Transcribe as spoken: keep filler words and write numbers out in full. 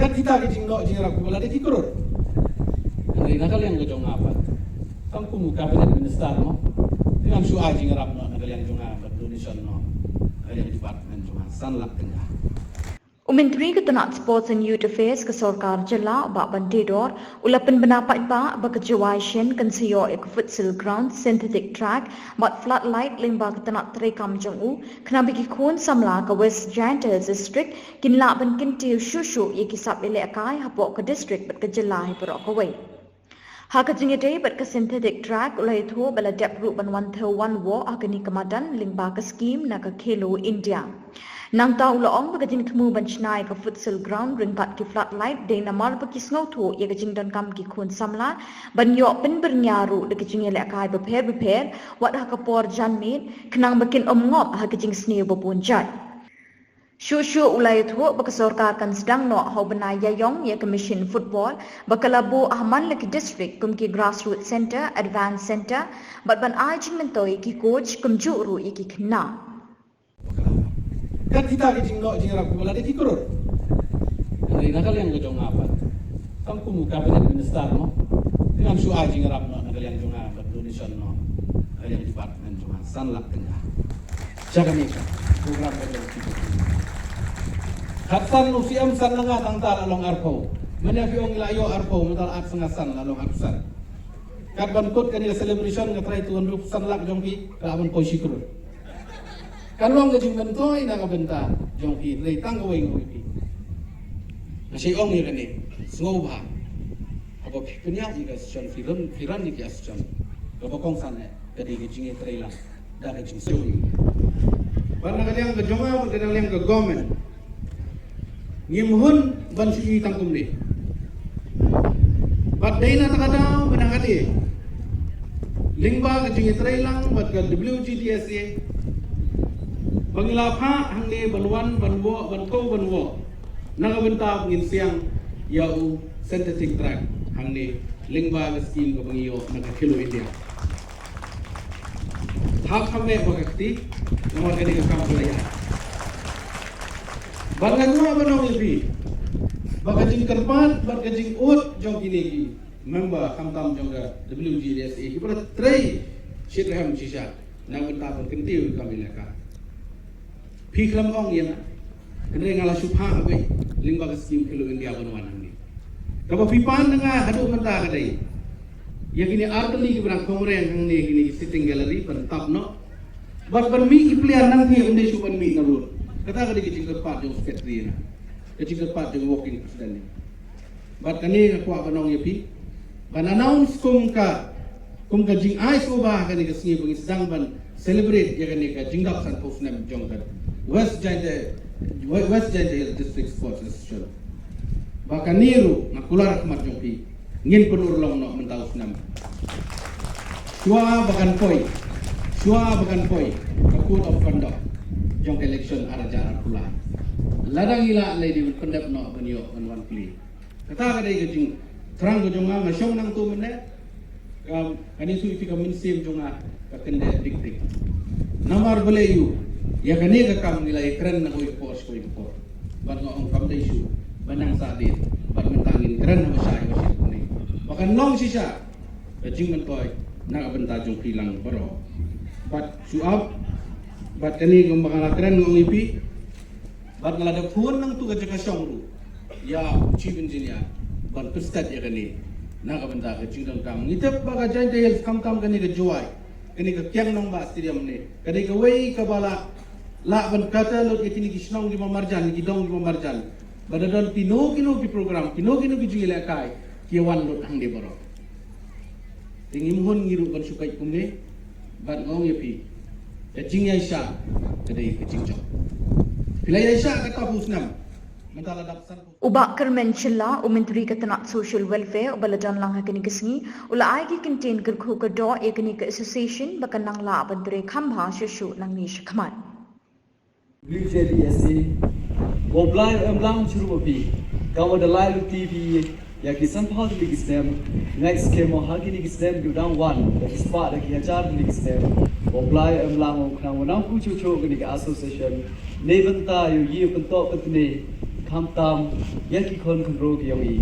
Kat kita ki jingnoh jingïarap kiba la dei ki klur. Hynrei na ka liang ka jong nga pat, tang kum u cabinet minister mo, te ngam shu ai jingïarap noh na ka liang jong nga bad donation noh na ka liang department jong nga san lak tyngka. U Myntri ka tnat Sports and Youth Affairs ka sorkar jylla, u Bah Banteidor, u la pynbna paidbah ba ka Jowai Shin kan sa ïoh ïa ka futsal ground, synthetic track bad floodlight lyngba ka tnat treikam jong u, khnang ba ki khun samla ka West Jaintia Hills District kin lah ban kyntiew shuh shuh ïa ki sap ïalehkai hapoh ka district bad ka jylla hi baroh kawei. Ha ka jingïadei bad ka synthetic track, u la ïathuh ba la dep ruh ban wan thew wan woh ha kane ka madan lyngba ka skhim na ka Khelo India. Nangta u la ong ba ka jingthmu ban shna ïa ka futsal ground ryngkat ki floodlight dei namar ba ki sngewthuh ïa ka jingdonkam ki khun samla ban ïoh pynbyrngia ruh da ki jingïalehkai bapher bapher wat ha ka por janmiet, khnang ba kin ym ngop ha ki jingsniew ba bun jait. Shuh shuh u la ïathuh ba ka sorkar kan sdang noh ha u bnai Ïaïong ïa ka machine football ba ka la buh ha man la ki district, kum ki grassroots centre, advance centre, bad ban ai jingmyntoi ïa ki coach kumjuh ruh ïa ki khynnah. Kat kita ki jingnoh jingïarap kiba la dei ki klur. Hynrei na ka liang ka jong nga pat, tang kum u cabinet minister mo, te ngam shu ai jingïarap noh na ka liang jong nga bad donation noh na ka liang department jong nga san lak tyngka. Sha kane ka program ka jong ki. Khatsan u C M san na nga tang ta la long arphew. Mynne phi ong la ïoh arphew, mynta la at sa nga san la long arphew san. Kat ban kut kane ka celebration nga trai tu hynriewphew san lak jong phi, ka ban poi shi klur. Kan long ka jingmyntoi na ka bynta jong phi, hynrei tang kawei nga ong ïa phi. Nga shait ong ïa kane, sngewbha haba phi pynïaid ïa ka association, phi run, phi run ïa ka association kaba kongsan eh, ka dei ka jingïatreilang da ka jingsngew. Bad na ka liang ka jong nga bad na ka liang ka government, ngim hun ban shu ïohi tang kumne. Bad dei na kata ka daw mynta ka dei lyngba ka jingïatreilang bad ka W G D S A ba ngi la phah hangne ban wan ban woh, ban kow ban woh na ka bynta ba ngin siang ïa u synthetic track hangne lyngba ka skhim kaba ngi ïoh na ka Khelo India. Hap kham eh ba ka kti namar kane ka kam ka la ïaid. Bad nga kwah ban ong ïa phi ba ka jingkyrpad bad ka jingud jong kine ki member khamtam jong ka W G D S A kiba la trei shitrhem shisha na ka bynta ban kyntiew ïa ka kam ïalehkai. Phi khlem ong ïa nga, hynrei nga la shu phah ha beit lyngba ka skhim Khelo India ban wan hangne. Kaba phi pan na nga haduh mynta ka dei ïa kine artylli kiba dang khong reng hangne, kine ki sitting gallery ban tap noh. Bad ban mih ki player nangtei, ym dei shuh ban mih na road. Kata ka dei ka jingkyrpad jong secretary na, ka jingkyrpad jong working president. Bad kane nga kwah ban ong ïa phi ban announce kum ka, kum ka jingai sngewbha kane ka sngi ba ngi sdang ban celebrate ïa kane ka jingdap sanphew snem jong ka West Jaintia, West Jaintia Hills District Sports Association. Ba kane ruh nga kular ha khmat jong phi, ngin pynurlong noh mynta u snem. Shuwa ba kan poi, shuwa ba kan poi ka code of conduct jong ka election ar hajar arphew lai. Lada ngi lah lei dei ban pyndep noh ban ïoh ban wan plie. Kata ka dei ka jingthrang ka jong nga, nga shong nangtu mynne. Ka, kane shu ïa phi ka mynsiem jong nga ka kyndeh dik dik. Namar balei ïoh ïa kane ka kam ngi la ïakren na kawei ka por sha kawei ka por. Bad nga ong kam dei shuh ban nang sahdien, bad mynta ngin kren haba shai haba shai kumne. Ba kan long shisha ka jingmyntoi na ka bynta jong phi lang baroh. Bad shu ap, bad kane kumba nga la kren nga ong ïa phi. Bad nga la dep phone nangtu ka jaka shong ruh ïa u chief engineer ban pynstet ïa kane na ka bynta ka jingdonkam. Ngi tip ba ka Jaintia Hills khamtam kane ka Jowai, kane ka Kiang Nangbah Stadium ne, ka dei kawei kaba la lah ban cater lut ïa kine ki shnong kiba marjan, ki dong kiba marjan. Ba da don kino kino ki program, kino kino ki jingïalehkai, ki wan lut hangne baroh. Te ngim hun ngi ruh ban shu peit kumne. Bad nga ong ïa phi, ka jingïaishah ka dei ka jingjop. Phi la ïaishah kata phew snem, mynta la dap san phew. U Bah Kyrmen Shylla, u Myntri ka tnat Social Welfare uba la don lang ha kane ka sngi, u la ai ki kyntien kyrkhu kyrdoh ïa kane ka association ba kan nang lah ban trei kham bha shuh shuh nangne shakhmat. W J D S A, U Blai u em lang jingmut ïa phi. Kumba da la ïathuh ïa phi ïa ki sanphew tylli ki snem, ngeit skhem mo ha kine ki snem kiba dang wan, da ki spah da ki hajar tylli ki snem, U Blai u em lang, u khnang ba nang pynjah shuh shuh kane ka association. Na bynta ïa u ïa u pyntoh pyntngen Khamtam ïa ki khun khynroo ki jong i.